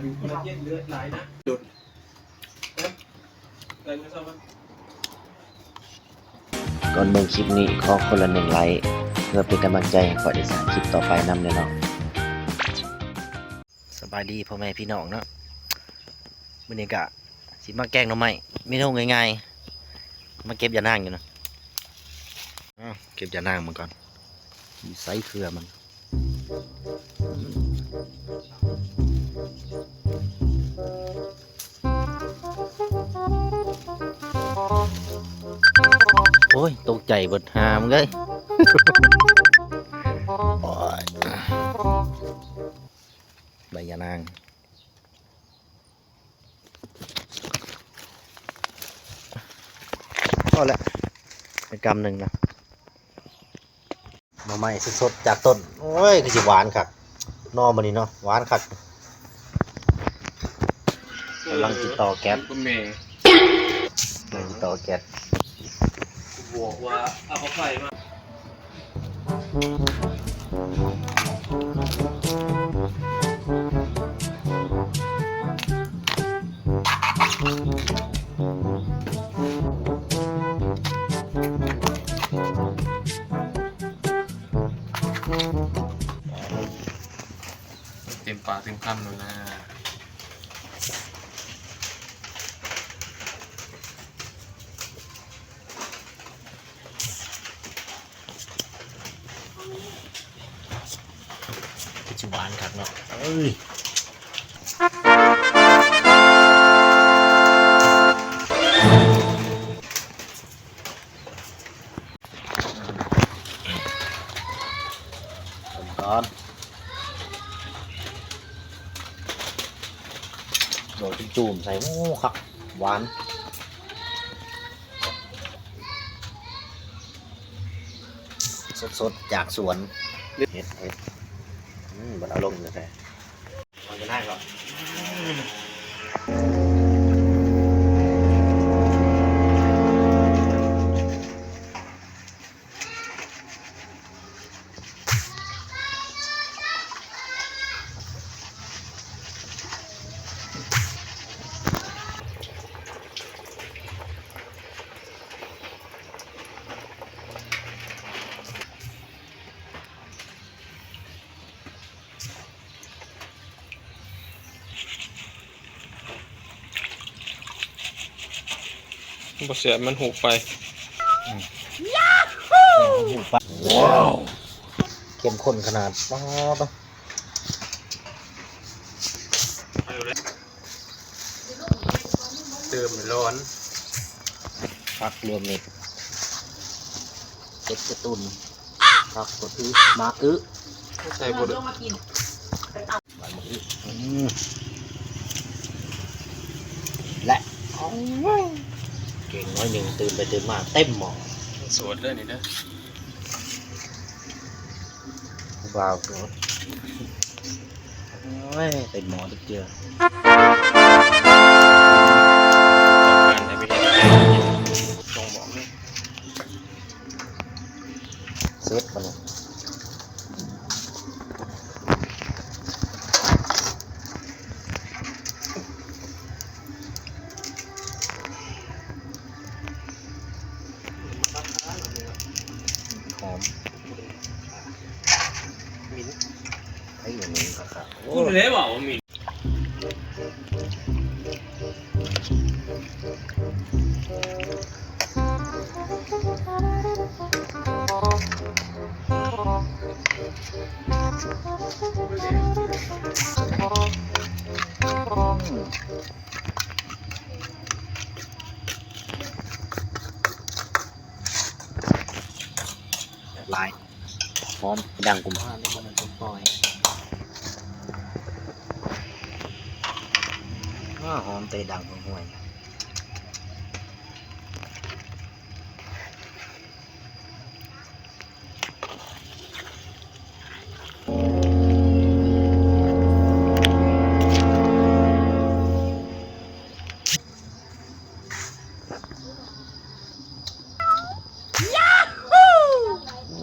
ກ່ອນເບິ່ງຄລິບນີ້ ຂໍຄົນລະໜຶ່ງໄລ້ ເພື່ອເປັນກຳລັງໃຈໃຫ້ຂ້ອຍໄດ້ສ້າງຄລິບຕໍ່ໄປນຳເດີເນາະ. ສະບາຍດີພໍ່ແມ່ພີ່ນ້ອງເນາະ, ມື້ນີ້ກະຊິມາແກງໜໍ່ໄມ້ ເມນູງ່າຍໆ. ມາເກັບຢານາງຢູ່ນະ, ເກັບຢານາງມາກ່ອນ, ໃສ່ເຄືອມັນ. ໂອ້ຍ ຕົກໃຈເບິດ ຫາມເອີຍ. ໂອ້ຍ ໃບຢານາງ ພໍແລ້ວ ໄປກຳໜຶ່ງນະ. ໜໍ່ໄມ້ສົດໆຈາກຕົ້ນ. ໂອ້ຍ ຄືຊິຫວານຄັກເນາະມື້ນີ້ເນາະ, ຫວານຄັກ. ກຳລັງຕິດຕໍ່ແກັສ, ກຳລັງຕິດຕໍ່ແກັສ. ບອກວ່າເອົາໄຟມາ. ເຕັມປາກເຕັມຄຳໂລດນາ. ຄືຊິຫວານຄັກເນາະ. ເອີຍ ເບິ່ງກ່ອນ ໂດດຈຸ້ມໆໃສ່. ໂອ້ ຄັກ ຫວານ. ສົດໆຈາກສວນ. ເຮັດ ເຮັດ ອືມ ບໍ່ໄດ້ເອົາລົງແທ້ໆ. ມັນຈະໄດ້ບໍ່? ບໍ່ແຊບ ມັນຫຸບໄປ. ອືມ ຫຸບໄປ. ວ້າວ ເຂັ້ມຂຸ້ນຂະໜາດ. ປາດ ເຕີມໃຫ້ຮ້ອນ. ຜັກລວມມິດ ເຫັດກະຕຸ່ນ ຜັກກະອຶ ໝາກອຶ ໃສ່ບໍ່ເດີ ໝາກອຶ. ອືມ ແລະ ເກັ່ງໜ້ອຍໜຶ່ງ ຕື່ມໄປຕື່ມມາເຕັມໝໍ້. ສວດເດີນີ້ເດີ ຜູ້ບ່າວໂສດ. ໂອ້ຍ ເຕັມໝໍ້ເທື່ອ. ເສັດບາດນີ້. ຫອມ ມິນ ໄອ້ ມິນຄັກໆ. ໂອ້ ເດ້ວ່າ ມິນ. ຫຼາຍ ຫອມດັງກຸ້ມ. ອ່າ ນີ້ບໍ່ແມ່ນຕົ້ນປອຍ. ອ້າ ຫອມແຕ່ດັງຫ້ວຍໆ.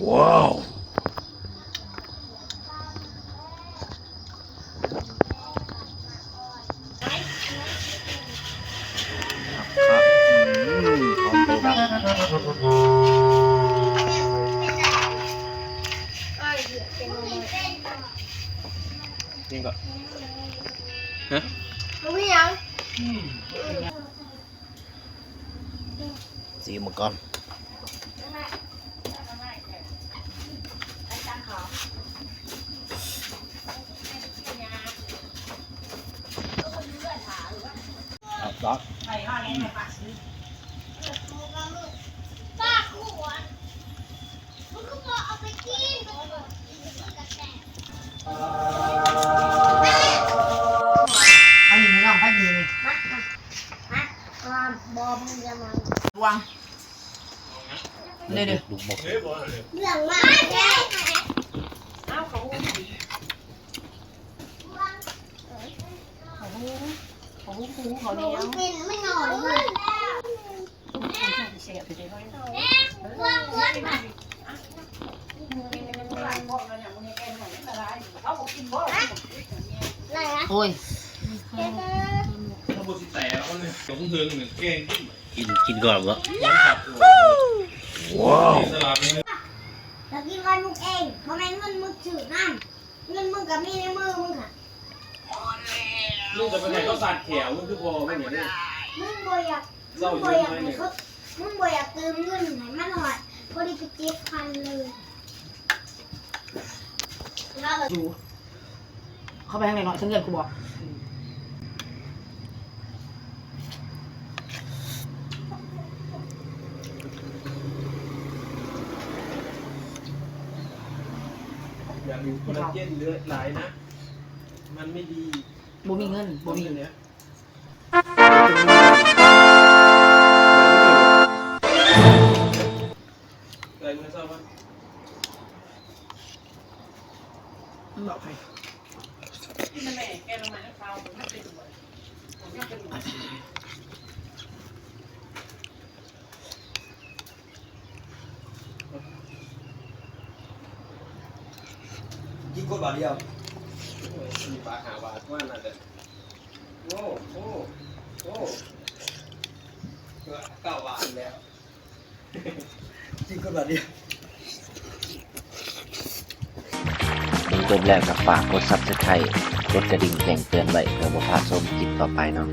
ວ້າວ. ຍັງກໍ ຮະ? ບໍ່ມີຫຍັງ. ຊີມເບິ່ງກ່ອນ. ອັນນີ້ນ້ອງໄປດີນີ້ ລວງ ເດ້ໆ ລູກບໍ່ ເລື່ອງມາກແທ້. ເອົາ ເຂົາຫຸ້ງ ເຂົາຫຸ້ງ ເຂົາຫຸ້ງ ເຂົາຫຸ້ງ ເຂົາໜຽວ ມັນເປັນ ມັນໜອຍເວີຍ. ໂອ້ຍ ກິນ ກິນກ່ອນບໍ່? ວ້າວ ຢາກກິນກ່ອນ ມຶງເອງ ບໍ່ແມ່ນເງິນມຶງຊື້ນຳ. ເງິນມຶງກໍມີໃນມືມຶງຫັ້ນ. ມຶງຈະໄປໃຫ້ເຂົາສາດແຂ້ວ ມຶງຄືພໍ່ມຶງນີ້. ມຶງບໍ່ຢາກ ມຶງບໍ່ຢາກໃຫ້ເຂົາ ມຶງບໍ່ຢາກເຕີມເງິນໃຫ້ມັນຮອດ ພໍດີໄປເຈັດພັນເລີຍ. ເຂົ້າໄປທາງໃດເນາະ ເທິງເຮືອນກູບໍ່? ຢ່າลืมคอลลาเจนเยอะหลายนะ มันไม่ดี ບໍ່ມີເງິນ ບໍ່ມີ ໄດ້ມື້ເຊົ້າມາ ມັນບອກໃຜ? ກິນຄົນບາດດຽວ ໂອ້ຍ ສີ່ບາດຫ້າບາດ ປະມານນັ້ນແຫຼະ. ໂອ້ ໂອ້ ໂອ້ ເກົ້າບາດແລ້ວ. ເບິ່ງຈົບແລ້ວກໍຝາກກົດ Subscribe ກົດກະດິ່ງແຈ້ງເຕືອນໄວ້ ເພື່ອບໍ່ພາດຊົມຄລິບຕໍ່ໄປເນາະ.